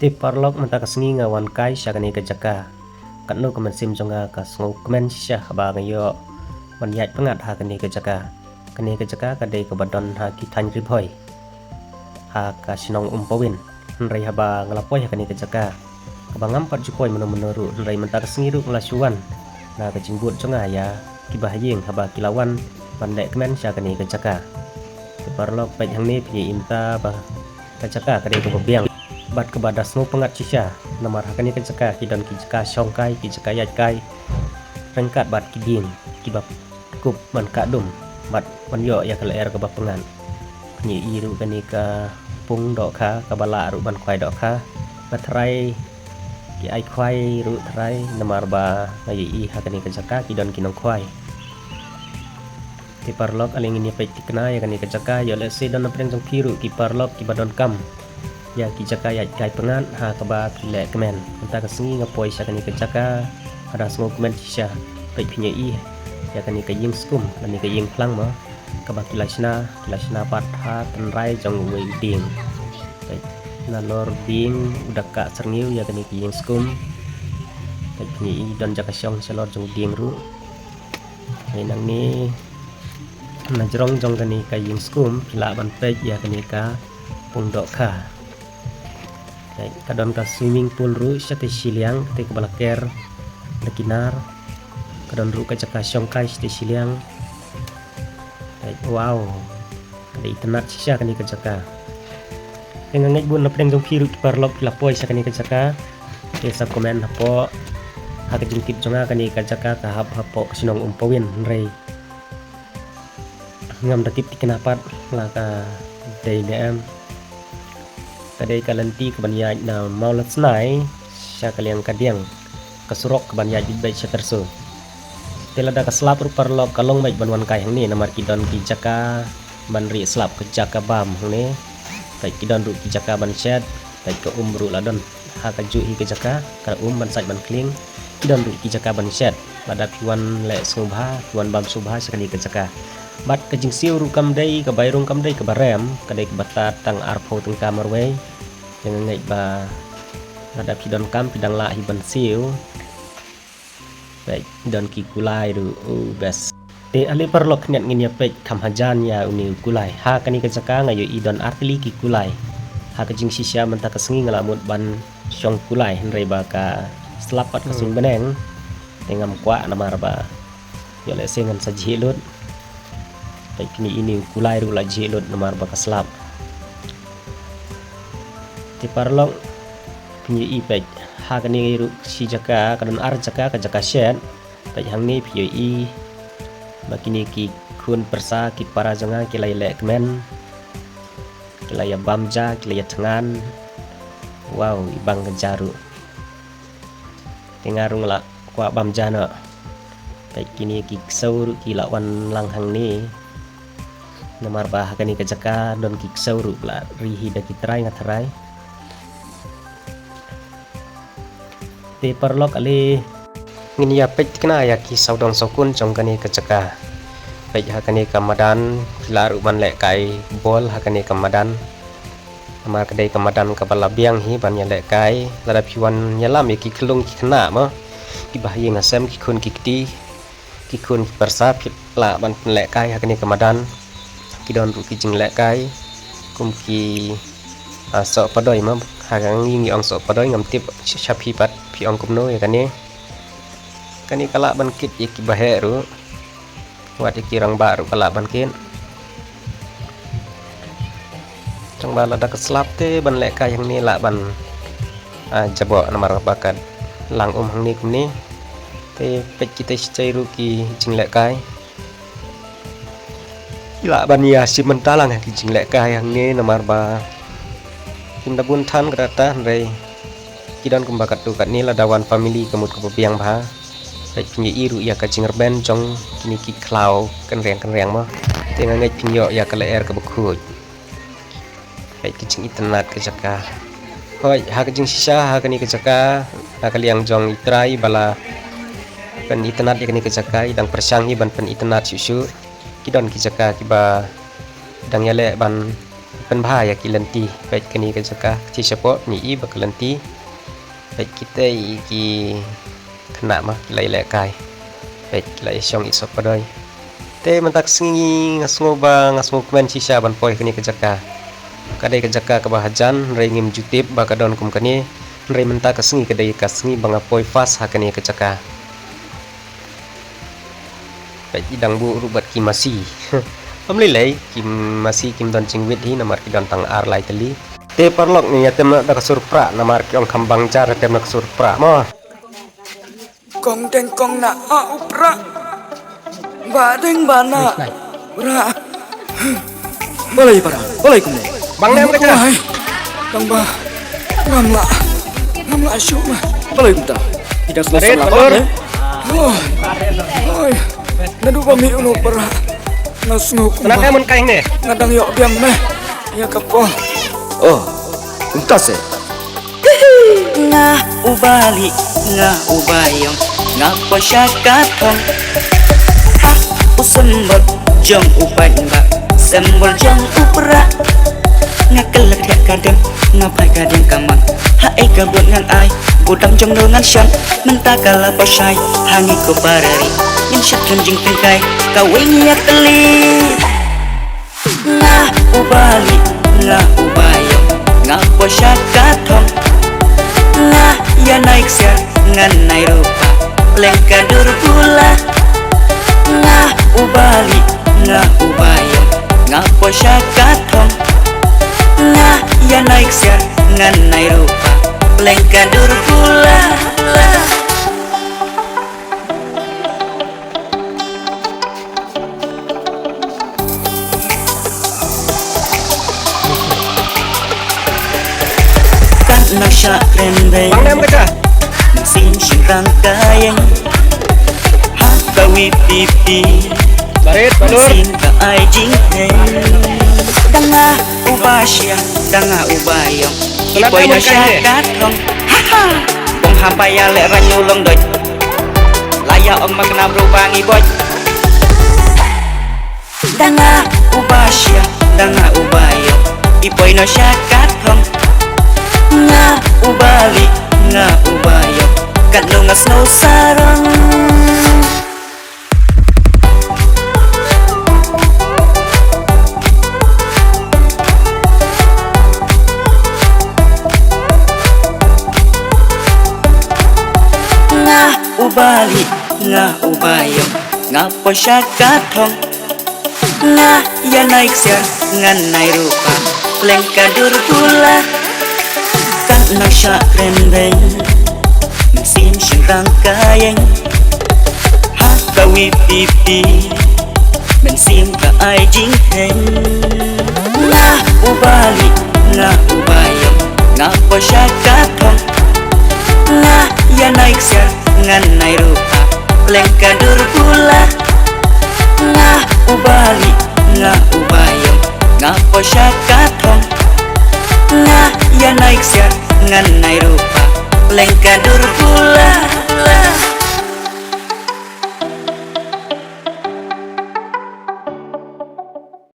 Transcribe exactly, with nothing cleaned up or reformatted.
Te paralok mynta ka sngi nga wan kai sha kane ka jaka. Katno ka mynsiem jong nga ka sngewkmen shisha haba nga ïoh ban ïaid pyngngad ha kane ka jaka. Kane ka jaka ka dei kaba don ha ki thaiñ Ri Bhoi, ha ka shnong Umpawin. Hynrei haba nga la poi ha kane ka jaka, kaba ngam pat ju poi mynno mynno ruh, hynrei mynta ka sngi ruh nga la shu wan na ka jingbud jong nga ïa kiba ha ïing haba ki la wan ban leh kmen sha kane ka jaka. Te paralok, peit hangne phi ïohi mynta ba ka jaka ka dei kaba biang bad kaba da sngewpyngngad shisha. Namar ha kane ka jaka ki don ki jaka shong kai, ki jaka ïaid kai ryngkat bad ki dieng kiba kup ban kah dum bad ban ïoh ïa ka lyer kaba pyngngad. Phi ïohi ruh kane ka pung dohkha kaba lah ruh ban khwai dohkha. Nga tharai ki ai khwai ruh tharai, namar ba nga ïohi ha kane ka jaka ki don ki nongkhwai. Te paralok, ale ngin ïa peit thikna ïa kane ka jaka, ïoh lehse don na pdeng jong phi ruh ki paralok kiba donkam ïa ki jaka ïaid kai pyngngad ha kaba phi leh kmen. Mynta ka sngi nga poi sha kane ka jaka, ka da sngewkmen shisha. Peit phi ïohi ïa kane ka ïing skum lane ka ïing phlang mo, kaba ki la shna, ki la shna pat ha tynrai jong uwei u dieng. Peit, nalor dieng u da kah syrngiew ïa kane ka ïing skum. Peit phi ïohi don jaka shong shalor jong u dieng ruh. Te nangne na jrong jong kane ka ïing skum phi lah ban peit ïa kane ka pung dohkha. Te ka don ka swimming pool ruh shatei shiliang, te kaba la ker da ki nar. Ka don ruh ka jaka shong kai shatei shiliang. Te, wow, ka dei itynnad shisha kane ka jaka. Te nga ngeit bun na pdeng jong phi ruh ki paralok phi la poi sha kane ka jaka. Te sa comment hapoh ha ka jingtip jong nga, kane ka jaka ka hap hapoh ka shnong Umpawin, hynrei ngam da tip thikna pat la ka dei ne em. Ka dei ka lynti kaban ïaid na Mawlasnai sha ka liang ka diang, ka surok kaban ïaid beit beit sha Tyrso. Te lada ka slap ruh paralok, ka long beit ban wan kai hangne, namar ki don ki jaka ban rieh slap, ka jaka bam hangne. Peit ki don ruh ki jaka ban shet, peit ka um ruh la don ha kajuh hi ka jaka, ka um ban sait ban khlieng. Ki don ruh ki jaka ban shet, lada phi wan leh sngewbha, phi wan bam sngewbha sha kane ka jaka. Bad ka jingsiew ruh kam dei kaba rung, kam dei kaba rem, ka dei kaba tad tang arphew tyngka marwei. Te nga ngeit ba lada phi donkam phi dang lah hi ban siew. Peit, don ki kulai ruh, oh, best. Te ale paralok, khyndiat ngin ïa peit kham hajan ïa une u kulai. Ha kane ka jaka nga ïohi don artylli ki kulai. Ha ka jingshisha mynta ka sngi nga la mut ban shong kulai, hynrei ba ka slap pat ka suiñ bneng. Te ngam kwah namar ba ïoh lehse ngan sa jhieh lut. Peit kine, ine u kulai ruh la jhieh lut namar ba ka slap. Te paralok, phi ïohi, peit, ha kane ruh shi jaka, ka don ar jaka, ka jaka shet. Peit hangne phi ïohi ba kine ki khun pyrsa ki para jong nga ki la ïaleh kmen, ki la ïabam ja, ki la ïathngan. Wow, i bang ka ja ruh. Te nga ruh nga la kwah bam ja noh. Peit kine ki ksew ruh ki la wan lang hangne. Namar ba ha kane ka jaka don ki ksew ruh ba la ri hi da ki trai, nga tharai. Te paralok, ale ngin ïa peit thikna ïa ki sawdong sawkun jong kane ka jaka. Peit ha kane ka madan, phi lah ruh ban lehkai bol ha kane ka madan. Namar ka dei ka madan kaba la biang hi ban ïalehkai. Lada phi wan ïalam ïa ki khyllung ki khynnah mo, kiba ha ïing ha sem, ki khun ki kti, ki khun ki pyrsa, phi lah ban pynlehkai ha kane ka madan. Ki don ruh ki jinglehkai kum ki, ah, soh padoi mo, ha ka ngi ngi ong soh padoi, ngam tip sha phi pat phi ong kumno ïa kane. Kane ka lah ban kit ïa kiba heh ruh. Wat ïa ki rangbah ruh ka lah ban kit. Tang ba lada ka slap te ban lehkai hangne lah ban, ah, jaboh namar ba ka lang um hangne kumne. Te peit kita shi jait ruh ki jinglehkai. Ki lah ban ïa shim bynta lang ha ki jinglehkai hangne namar ba kim da bun than ka data, hynrei ki don kumba katto katne, lada wan family ka mut kaba biang bha. Peit phin ïohi ruh ïa ka jingrben jong kine ki khlaw kynriang kynriang mo. Te nga ngeit phin ïoh ïa ka lyer kaba khuid. Peit ka jingitynnad ka jaka. Hooid, ha ka jingshisha ha kane ka jaka, ha ka liang jong i trai ba la pynitynnad ïa kane ka jaka, i dang pyrshang hi ban pynitynnad shuh shuh. Ki don ki jaka kiba dang ïaleh ban pynbha ïa ki lynti. Peit kane ka jaka, ka shi shapoh ngi i ba ka lynti. Peit kita i ki khynnah ma ki la ïalehkai. Peit ki la ïashong i sop padoi. Te mynta ka sngi nga sngew ba nga sngewkmen shisha ban poi kane ka jaka. Ka dei ka jaka kaba hajan, hynrei ngim ju tip ba ka don kum kane. Hynrei mynta ka sngi ka dei ka sngi ba nga poi first ha kane ka jaka. Peit i dang buh ruh bad ki masi. Ym lei lei, ki masi kim don jingwit hi namar ki don tang ar lai tylli. Te paralok, ngi ïatem noh da ka sur prah namar ki ong kham bang jar ïatem noh ka sur prah mo. Kong deng kong na a u prah. Ba deng ba na. Prah. Balei para, balei kumne? Bang nem ka ja. Ai. Tang ba. Ngam lah. Ngam lah shuh ma. Balei kumta? Ida sngewsih lah. Oi. Oi. Naduh ba mih u noh para. Nga sngew kumba. Kenapa mun kain ne? Nga dang ïoh biang me. Ïa ka kong. Oh. Kumta se. Nga u Bali, nga u Baïong, nga poi sha ka thong. Ha u symbol jong u paidbah, symbol jong u prah. Nga kylla thiah ka dem, nga phai ka dem ka mon. Ha ei ka bun ngan ai, bu dam jong no ngan shon. Mynta ka la poi shai, ha ngi ko para ri. Ngin shah khlem jingtengkai, kawei ngi ïa kylli. Nga u Bali, nga u Baïong, nga poi sha ka thong. Nga ïa nai ksiar, ngan nai rupa, pleng ka dur bula. Nga u Bali, nga u Baïong, nga poi sha ka thong. Nga ïa nai ksiar, ngan nai rupa, pleng ka dur bula. Kat na shah kren beng. Bang dem kata. Mynsiem shynrang ka ïeng. Ha ka wi pipi. Barit, balur. Mynsiem ka ai jingteng. Dang nga u Bashia, dang nga u Baïong. Kenapa poi na shah ka thong. Ha ha. Bong hapa ïa le rang nulong doi. Laya ong ma kena bro bangi boj. Dang nga u Bashia, dang nga u Baïong. I poi na shah ka thong. Nga u Bali, nga u Baïong. Kat no nga snow sarong. Nga u Bali, nga u Baïong, nga poi sha ka thong. Nga ïa nai ksiar, ngan nai rupa, pleng ka dur bula. Kat na shah kren beng, mynsiem shynrang ka ïeng. Ha ka wi pipi, mynsiem ka ai jingteng. Nga u Bali, nga u Baïong, nga poi sha ka thong. Nga ïa nai ksiar, ngan nai rupa, pleng ka dur bula. Nga u Bali, nga u Baïong, nga poi sha ka thong. Nga ïa nai ksiar, ngan nai rupa, pleng ka dur bula.